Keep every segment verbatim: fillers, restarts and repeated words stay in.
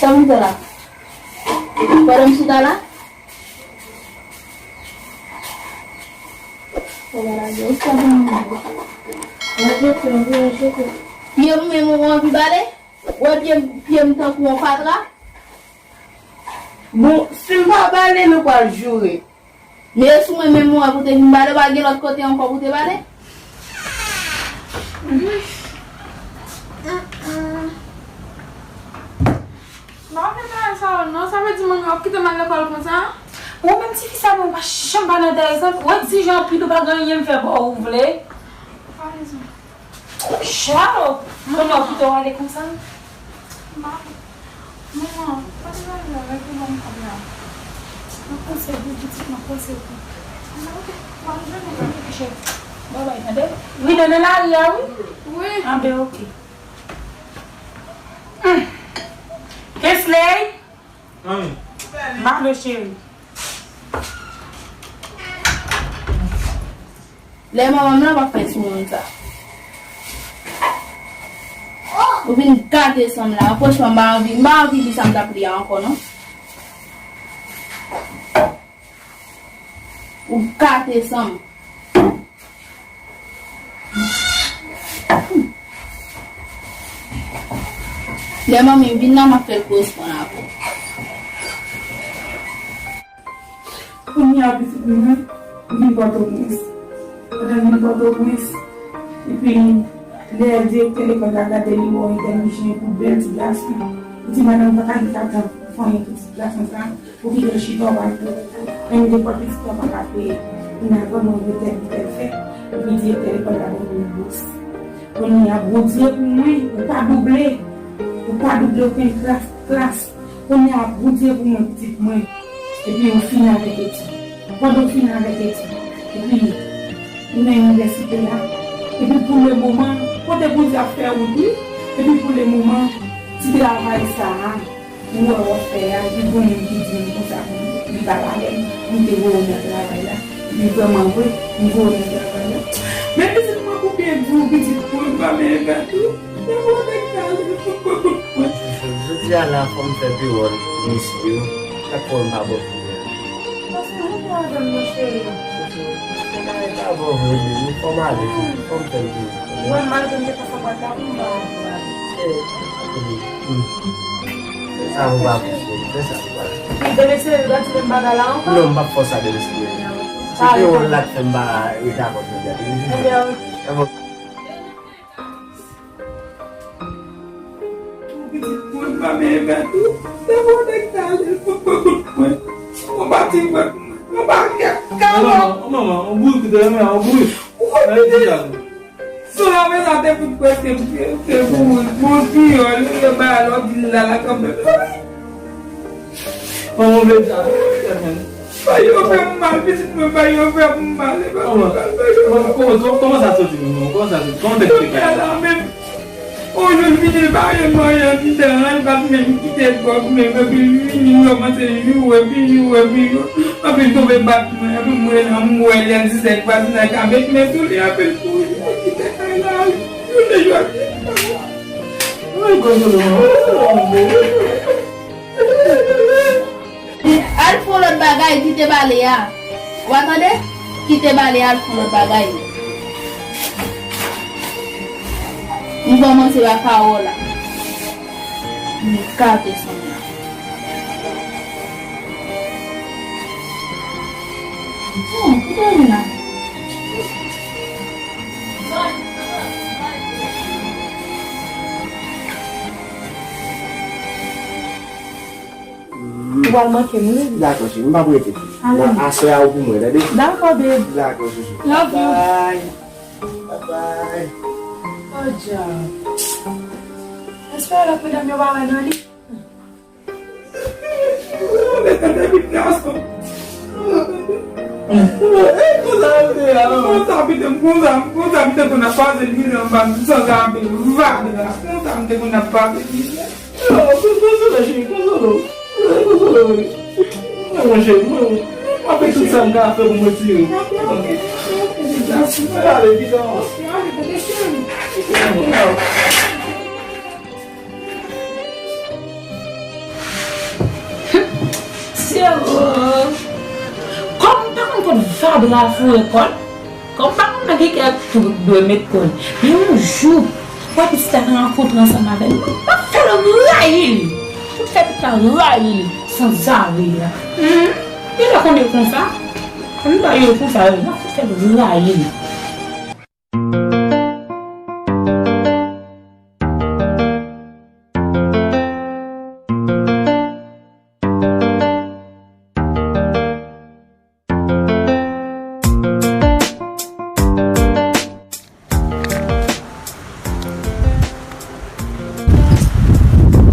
Sa m fè la? Pandan m chita la? Pye m menm ou anvi bale? Ou wè pye m, pye m tankou yon fatra? Bon, si m pa bale, nou pral joure. Men e sou mwen menm ou wè pou te vin bale, pa gen lòt kote ankò pou te bale? M pa vle bagay sa yo non, sa vle di moun yo ap kite m al lekòl konsa? Ou menm tifi sa, men ou pa janm pa nan tèz non. Ou egzijan anpil, ou pa gen anyen m fè ba w ou vle. Ou pa rezon. Chalo! Kounye a w kite w ale konsa? M pa vle. Manman, pa te pale la, rete ban m kòb la. M ap panse pou pitit, m ap panse pou. Ok, m ap jwenn ou la. Ok, cheri. Babay, tande? Wi, nan, nan lari a, wi. Wi. Anben, ok. Hmm. Kesley! Mami. Malo, cheri. Lè manman m lan pa fè sou moun sa. Ou vin gate san m la. Franchman, m pa anvi, m pa anvi li sa m t ap li a ankò non. Ou gate san m. Lè manmi m vin la, m ap fè l koresponn avè w. Kounye a pitit mwen an, li vin Pòtoprens. Pandan l vin Pòtoprens, epi lè direktè lekòl la gade li, wè yon entèlijans, pou bèl ti gason, li di madanm pa ka gen katan fanyen pou ti gason sa. Ou kite l chita, w pa l pou ou. Menm defwa pitit la pa ka peye. Kounye a vrèman retèl li tèl fè. Epi direktè lekòl la ban mwen bous. Kounye a Bondye pou mwen, ou pa double. Ou pa double okenn klas, klas. Kounye a Bondye pou mwen, pitit mwen. Epi ou fini avèk etid. Pandan w fini avèk etid, epi ou nan inivèsite a. Epi pou le moman, kote Bondye ap fè wout wi. Epi pou le moman, ti travay sa a. Ou wè w ap fè a, epi gon moun ki di m konsa pou m, li pa pale m, m te voye w nan travay la. Epi vrèman vre, m voye w nan travay la. Men pitit mwen pou byen di w, pitit mwen pa menm gate w. Te voye w nan travay la. Jodi a la, fò m fè pi wòl mesye yo. Chak fwa m pa bon pou mwen. Pase jounen avè m, mon cheri. Chouchou, se bagay pa bon vre, baby. Fò m ale, fò m fè l pi wòl. Mwen, malgre m te ka fè bwat la pou m ba w. Sa pou pa pouse, fè sa pou pa. Demen se li va di menm bagay la ankò? Non, m p ap fè sa demen se li. Se pi wòl la k fè m pa rete ak ou jodi a. Ebyen, ok. Pitit mwen pa menm gate w. Se bon nèg sa, li fè kout mwen. Yon pati mwen, yon pakèt kalòt. Manman, manman, yon bourik ki te renmen, yon bourik. Ou konn ki te sou la men sa te fout prèske te pou moun piyòl, yo bay alò di l la la kanmenm. Manman, ou vle di sa? Bay yo fè m mal, pitit mwen, bay yo fè m mal, e pa m mal, bay yo fè m mal. Kòman, kòman, kòman sa soti menm non? Kòman sa soti? Kòman tèt te kay la menm? On jou l vini, l pa gen anyen anndan an, l pa t menm kite kòb menm, epi l vini, l kòmanse joure, epi joure, epi joure. Epi l tonbe bat mwen, epi mwen la, m wè lè l di sèk vwazinay ka met men sou li, epi l kouri, l kite kay la, jounen jodi a. Ay, Konsolo, manman, Konsolo, manman. Al fè yon lòt bagay, kite bale a. Ou a tande? Kite bale a, al fè yon lòt bagay. M kòmanse pa pawòl la. M gate san m la. Hmm, kite vin la. Ou pral manke m wi. Dakò cheri, m p ap rete. Aswè a ou pou mwen, tande? Dakò, babe. Dakò, chouchou. Love you. Bye bye. Bye bye. Oh, djab. Espere lòt medam yo pa wè nan li. Mwen tande vit gason. Konsa, konsa, m konn ap pase mizè anba m san zape, vag la. Konsa, m te konn ap pase mizè. Konsolo, cheri, konsolo. Konsolo, wi. Mwen, mwen, cheri, mwen, mwen fè tout sa m ka fè pou m retire w. Mwen ale, piga. Mwen ale, tande, cheri. Mwen ale. Bra foure kò l. Kòm pa konn nan ki kè tou dwe met kò l. Men yon jou, w ap pitit la rankontre ansanm avè l. M ap fè l rayi l. M ap fè pitit la rayi l. Sanzave a. Hum. Li pa konn yo konsa. Ann ba yo konsa, yo. M ap fè l rayi l.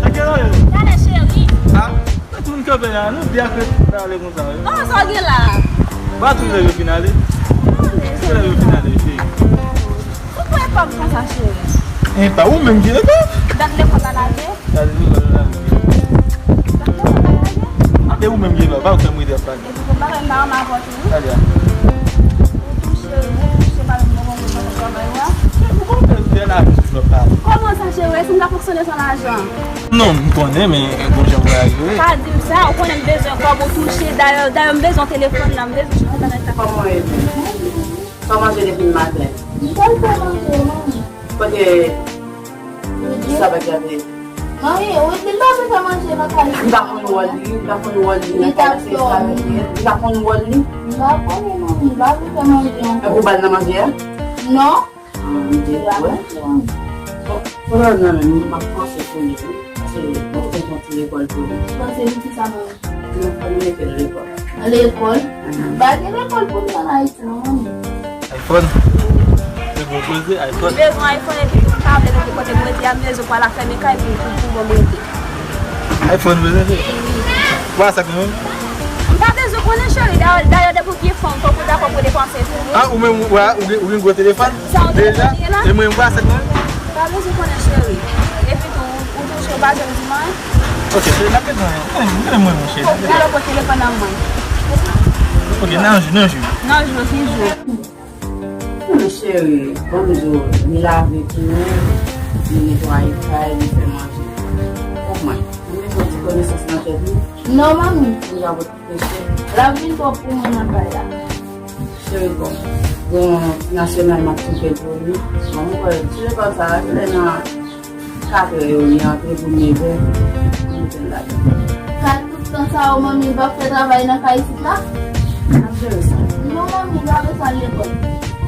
Sa gen la yo? Talè, cheri. Ah, mwen tou moun kanpe la, nou byen fè pale konsa yo. Oh, sa w gen la? Ba tou lè yo fin ale. Tou lè yo fin ale, cheri. Ou kwè kòm konsa, cheri? E pa ou menm ki lekòl? Dat lekòl la lage. Gade nou, gade nou. Dat lekòl la lage. E ou menm ki lekòl, pa ou fè m rete ap pale. Epi pou bagay m pa renmen avè w tou wi. Gade a. Ou tou cheri, ou tou cheri, pa menm bon bon bon travay ou a. Cheri, ou konn fè fè lavi sou lòt la. Kòman sa cheri? Èske m ka fonksyone san lajan? Non, m konnen, men bon jan pou lage wi. Pa di m sa, ou konnen m bezwen kòb ou touche. Dayè, dayè m bezwen telefòn nan, m bezwen sou entènèt la. Kòman w ye? Fè manje depi maten. M pral fè manje, manmi. Kote Ridi? Sa va gade. Manmi, Ridi pa vle fè manje nan kay. Li pa konn wòl li, li pa konn wòl li nan kay la, se travay li ye. Li pa konn wòl li. M pa konnen, manmi, li pa vle fè manje ankò. Epi ou ba l nan manje a? Non. Ah, m di, wè. Bon, kounye a nan men m, m ap panse pou li wi. Paske mwen te fè yon ti lekòl pou li. Panse li ki sa, manmi? Mwen fè l mete l lekòl. Lekòl? Mhm. Pa gen lekòl pou li ann Ayiti non, manmi. iPhone? Se bon koze, iPhone. M bezwen iPhone epi tou m pa vle rete kote m rete a, m bezwen pou al afèmen kay pou, pou, pou bon m rete. iPhone bezwen fè? Wi. Ou pa sa kanmenm? M pa bezwen konnen cheri, dayè, dayè depi w gen fanm, fòk ou dakò pou depanse tou wi. Ah, ou menm, ou, ou gen, ou gen gwo telefòn? Sa w te deja? Konnen la? E mwen, m pa sa kanmenm? M pa bezwen konnen cheri. Epi tou, ou, ou touche, ou pa janm di m anyen. Ok, cheri, n ap mete anyen. Mwen, mwen, mwen, cheri. Fòk ou dakò pou telefòn nan mwen. Ok, nan jou, nan jou. Nan jou, ki jou? Hum, cheri, ban m di w, li lave tou, li netwaye kay, li fè manje. Pou mwen, mwen bezwen ti konesans nan tèt li. Non, manmi. Li va pot preche. L ap vin twòp pou mwen nan kay la. Cheri, bon, bon, nasyonal m ap touche l pou li. Bon, mwen kwè, ti lekòl sa a, genlè nan Katrè yo li antre pou nevè, pou mete l ladan. Gad tout tan sa yo, manmi, l p ap fè travay nan kay isit la? N ap jere sa. Non, manmi, l pa bezwen al lekòl.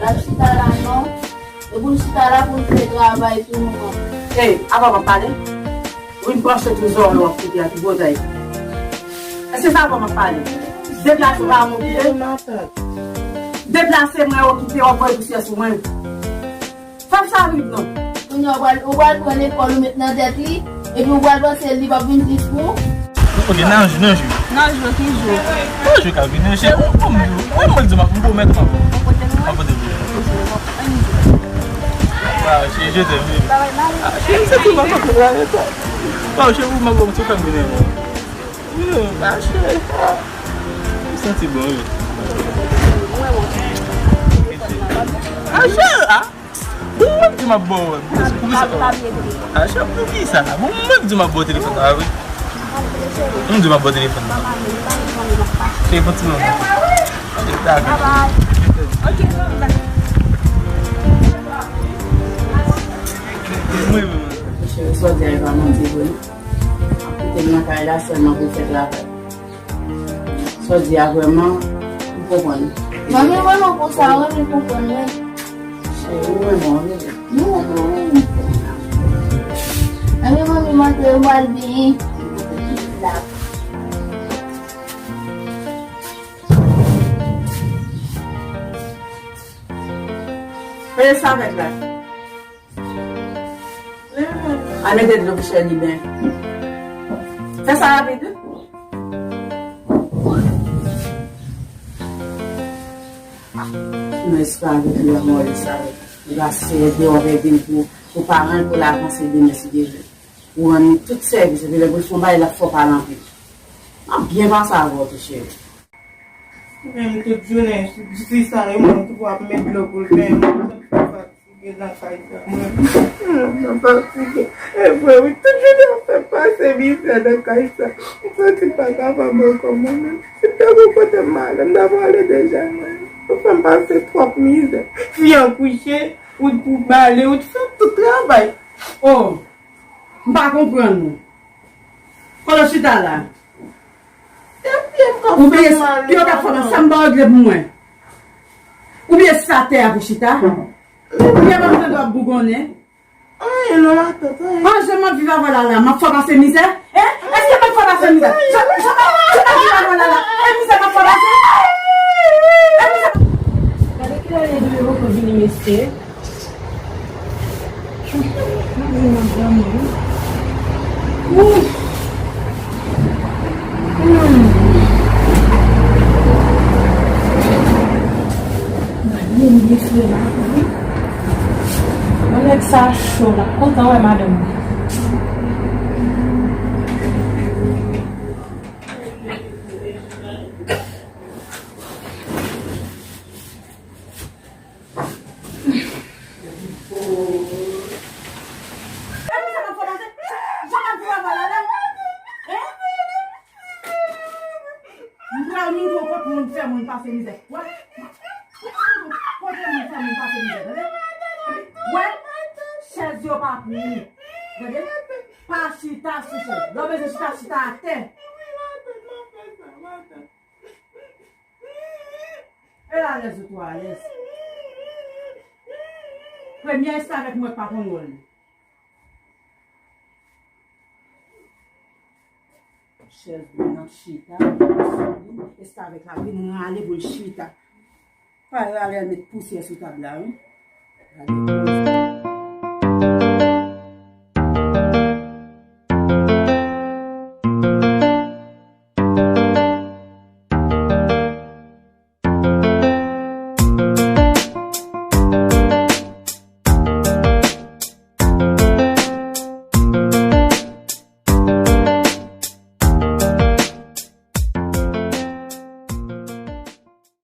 L ap chita la, non. E pou l chita la pou l fè travay pou nou an. Ey, apa w ap pale? Ou vin panse tou zòrèy w ap koute a, tou bòtay. Èske se apa w ap pale? Deplase pa m okipe. Deplase mwen okipe, w ap voye pousyè sou mwen. Fè m sa vit non. Kounye a ou pral, ou pral pran lekòl ou met nan tèt li, epi ou pral panse li p ap vin tris pou ou? Ok, nan jou, nan jou. Nan jou, ki jou? Nan jou k ap vini, cheri. Mwen, mwen, mwen, mwen di w, m ap pwomèt mwen. Ou pote l mwen? M ap pote l pou ou. Waw, cheri, je t'aime, baby. Ah, cheri, m santi m ap fè travay sa. Waw, cheri, ou m ap ba w ti fanm vini, non. Wi, ah, cheri. Ah, m santi bon, wi. Ah, cheri, ah. Bon, mwen di m ap ba w, wi. Pou kisa? Ah, chè, pou kisa? Bon, mwen di m ap ba w telefòn nan, wi. Mwen di m ap ba w telefòn nan. Telefòn ti manman. Chè, dakò. Mwen, mwen. Chè, sa w di a, e pa manti vre, non. Ap kite m nan kay la sèlman pou fè travay. Sa w di a vrèman, m konprann. Manmi, vrèman konsa, wi, m konprann, wi. Cheri, ou renmen w, wi. M renmen w, wi. Anben, manmi, m antre, m pral benyen. Dakò. Peye savèt la. Al mete dlo pou chè li ben. Fè sa rapid, wi. Sinon, espwa avèk li, anmò li sa. Li va sere deyò avèk vin pou, pou paran l, pou l avanse demen, si Dye vle. Ou rann li tout sèvis, epi lè pou l fè yon bagay, l ap fè w pale anpil. M ap byen pase avè w tou, cheri. Menm tout jounen, di sa, e mwen ki pou ap met dlo pou l benyen, mwen, m fatige nan kay sa, mwen. Mwen fatige. E vre, wi, tout jounen ap fè pase mizè nan kay sa. M santi m pa kapab ankò, mwen menm. Si m te gon kote m ale, m ta prale deja, mwen. Ou fè m pase twòp mizè. Fi an kouche, ou t pou bale, ou t fè tout travay. Oh, m pa konprann ou. Kote w chita la? Epi m ka Ou fè byen, m ale yo ka fè sa m ba regle pou mwen. Ou byen sa tè a pou chita? Ou byen ban m tande w ap bougonnen? Anyen non, matant, anyen. An, jan m ap viv avè w la la, m ap fè w pase mizè? Hein? Èske m ap fè w pase mizè? Jan, jan m ap, jan m ap viv avè w la la, e mizè m ap fè w pase? E mizè m ap Gade kilè Ledou yo poko vini, mesye. M ap vin nan granmoun wi. Ooh. Hmm. Gade yon byen fre la wi. Yon nèg sa cho, l ap kontan wè madanm li. M pral montre w kote moun fè moun pase mizè. Wè? Kote moun fè moun pase mizè, tande? Wè? Chèz yo pa pou ou. Tande? Pa chita sou chèz. Lè w bezwen chita, chita atè. E alèz ou twò alèz. Premye restavèk mwen k pa konn wòl li. Chèz moun ap chita, restavèk la vin rale pou l chita. Pa rale al met pousyè sou tab la, wi. Gade koze.